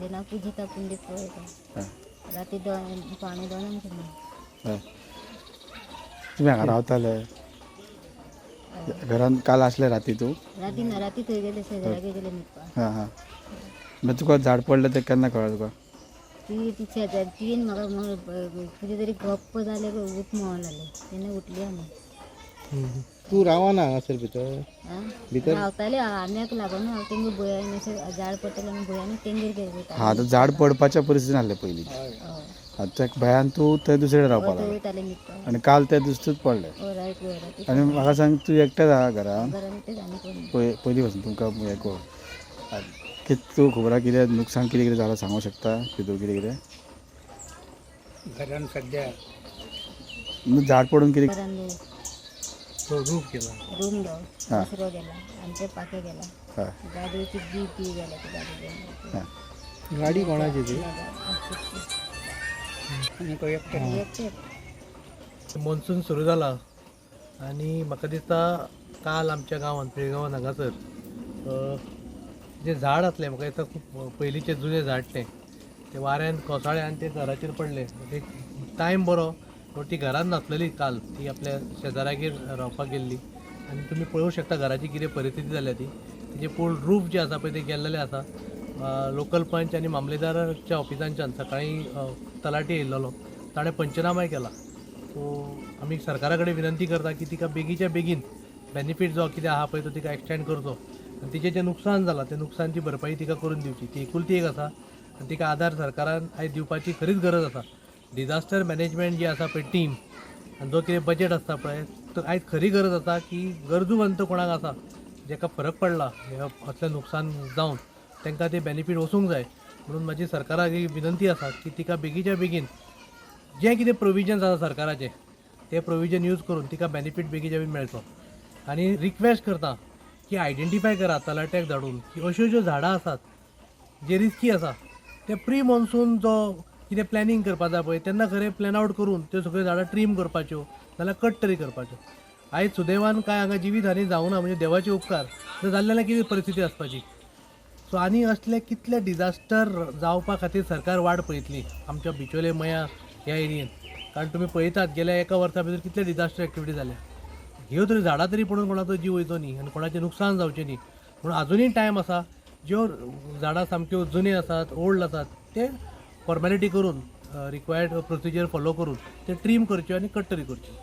म्हजें नांव पुजिता पुंडीक पळयता. राती 1:45 सुमार. हय, तुमी हांगा रावताले घरान काल आसले राती तूं? राती ना, राती थंय गेले, शेजाऱ्यागेर गेले न्हिदपाक. हां हां, मागीर तुका झाड पडलें तें केन्ना कळ्ळें तुका? ती ती शेजारी तियेन म्हाका कितें तरी गप्प जालें, उठ म्हणून लागलें, तेन्ना उठली आमी. तूं रावना हांगासर भितर? आं, रावताले आंब्याक लागून हांव तेंगे भंयान अशें झाड पडटलें म्हणून भंयान तेंगेर गेले. हां, आतां झाड पडपाच्या परिस्थितीन आसलें पयलीं. हय. आतां त्या भंयान तूं थंय दुसरे रावपाक थंय लागलो वयतालें न्हिदपाक. आनी काल ते दुसरेच पडले. रायट, राती. आनी म्हाका सांग, तूं एकटेंच आहा घरान? घरान एकटेंच, आनी कोण ना. पयलीं पासून तुमकां हें कोण कितें तूं खबर आहा कितें नुकसान कितें कितें जालां सांगूंक शकता भितूर कितें कितें? घरान सध्या झाड पडून कितें? घरान तो रूप केला. रूम लो. हां. दुसरो गेला, आमचे पाखे गेला. हय. गाडयेची बी बी गेल्या ती गाडी. हां. गाडी कोणाची ती? आनी कोण एकटें. एकटें. मॉन्सून सुरू जाला आनी म्हाका दिसता काल आमच्या गांवांत, पिळगांवांत हांगासर जें झाड आसलें, म्हाका दिसता खूब पयलींचें जुनें झाड तें, तें वाऱ्यान कोसळ्ळें आनी तें घराचेर पडलें. ते टायम बरो पूण ती घरान नासलेली काल, ती आपल्या शेजाऱ्यागेर रावपाक गेल्ली. आनी तुमी पळोवंक शकता घराची कितें परिस्थिती जाल्या ती. तेजें फूल रूफ जें आसा पळय तें गेल्लेलें आसा. लोकल पंच आनी मामलेदाराच्या ऑफिसांच्यान सकाळीं तलाठी येयल्लो, ताणें पंचनामाय केला. सो आमी सरकारा कडेन विनंती करता की तिका बेगीच्या बेगीन बेनिफीट जो कितें आहा पळय तो तिका एक्सटेंड करचो आनी तिचें जें नुकसान जालां तें नुकसानची भरपाई तिका करून दिवची. ती एकुलती एक आसा आनी तिका आदार सरकारान आयज दिवपाची खरीच गरज आसा. डिजास्टर मॅनेजमेंट जी आसा पळय टीम आनी जो कितें बजेट आसता पळय, तो आयज खरी गरज आसा की गरजूवंत कोणाक आसा जेका फरक पडला हे असलें नुकसान जावन तांकां ते बेनिफीट वचूंक जाय. म्हणून म्हाजी सरकाराक ही विनंती आसा की तिका बेगीच्या बेगीन जें कितें प्रोविजन्स आसा सरकाराचें तें प्रोविजन यूज करून तिका बेनिफीट बेगीच्या बेगीन मेळचो. आनी रिक्वेस्ट करता की आयडेंटिफाय करा तलाट्याक धाडून की अश्यो ज्यो झाडां आसात जे रिस्की आसा ते प्री मॉन्सून जो कितें प्लॅनिंग करपा जाय पळय तेन्ना खरें प्लॅन आवट करून त्यो सगळ्यो झाडां ट्रीम करपाच्यो नाल्यार कट तरी करपाच्यो. आयज सुदैवान कांय हांगा जिवीत हानी जावना, म्हणजे देवाचे उपकार, जाल्यार जाल्लें कितें परिस्थिती आसपाची. सो आनी असले कितले डिजास्टर जावपा खातीर सरकार वाट पळयतली आमच्या बिचोले मया ह्या एरियेन? कारण तुमी पळयतात गेल्या एका वर्सा भितर कितले डिजास्टर एक्टिविटी जाल्या. ह्यो तरी झाडां तरी पडून कोणाचो जीव वयचो न्ही आनी कोणाचें नुकसान जावचें न्ही म्हणून आजुनूय टायम आसा. ज्यो झाडां सामक्यो जुन्यो आसात, ओल्ड आसात, ते फॉर्मेलिटी करून रिक्वायर्ड प्रोसिजर फॉलो करून ते ट्रीम करच्यो आनी कट तरी करच्यो.